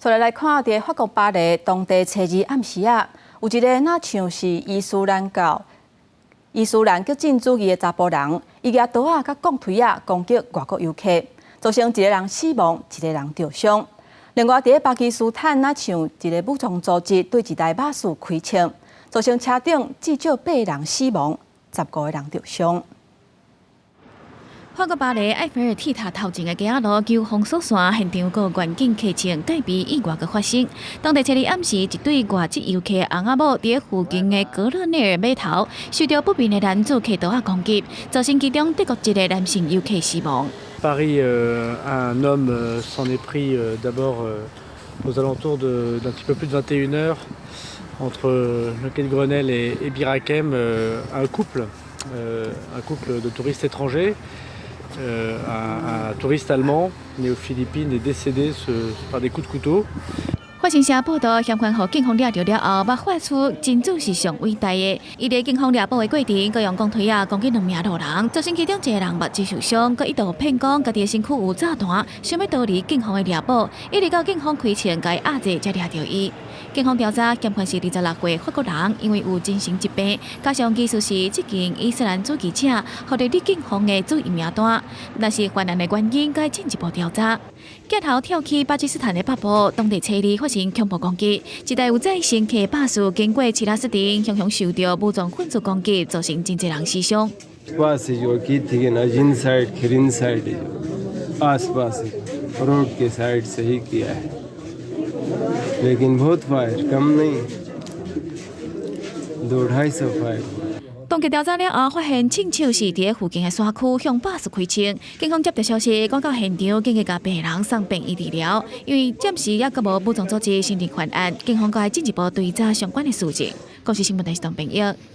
再來來看，佇法國巴黎當地初二暗時仔，有一个若像是伊斯蘭教、伊斯蘭激進主義的查埔人，伊舉刀仔佮鋼錘仔攻擊外國遊客，造成一个人死亡，一个人著傷。另外，佇巴基斯坦，若像一个武裝組織對一台巴士開槍，造成車頂至少八人死亡，15個人著傷。法國巴黎埃菲爾鐵塔頭前的街仔路求封鎖線現場閣遠景客槍戒備意外閣發生。當地初二暗時，一對外籍遊客翁仔某佇附近的格勒內爾碼頭，受著不明的男子提刀仔攻擊，造成其中德國籍的男性遊客死亡。 Paris, un homme s'en est pris d'abord aux alentours d'un petit peu plus de 21 heures entre le quai de Grenelle et Bir Hakeim, un couple de touristes étrangers. Un touriste allemand né aux Philippines est décédé par des coups de couteau. 法新社報道，嫌犯予警方掠著了後，捌發出真主是上偉大的。伊佇警方掠捕的過程，閣用鋼錘仔攻擊兩名路人，造成其中一個人目睭受傷，閣一度騙講家己的身軀有炸彈，想欲逃離警方的掠捕，一直到警方開槍共伊壓制，才掠著伊。警方調查，嫌犯是26歲法國人，因為有精神疾病，加上疑似是激進伊斯蘭主義者，予列入警方的注意名單。若是犯案的原因，該進一步調查。鏡頭跳去巴基斯坦的北部，當地初二發生恐怖攻擊，一台有載乘客巴士經過揤拉斯鎮，雄雄受著武裝分子攻擊，造成真濟人死傷。 पास ही जो की थी ना जिन साइड खिरिन साइड जो आस पास रोड के साइड से ही किया है, लेकिन बहुत फायर, कम नहीं, दो ढाई सौ फायर। 當局調查了後，發現槍手是佇附近的山區向巴士開槍。警方接到消息，趕到現場，緊急共病人送病院治療。因為暫時猶閣無武裝組織承認犯案，警方閣愛進一步追查相關的事證。公視新聞電視當編譯。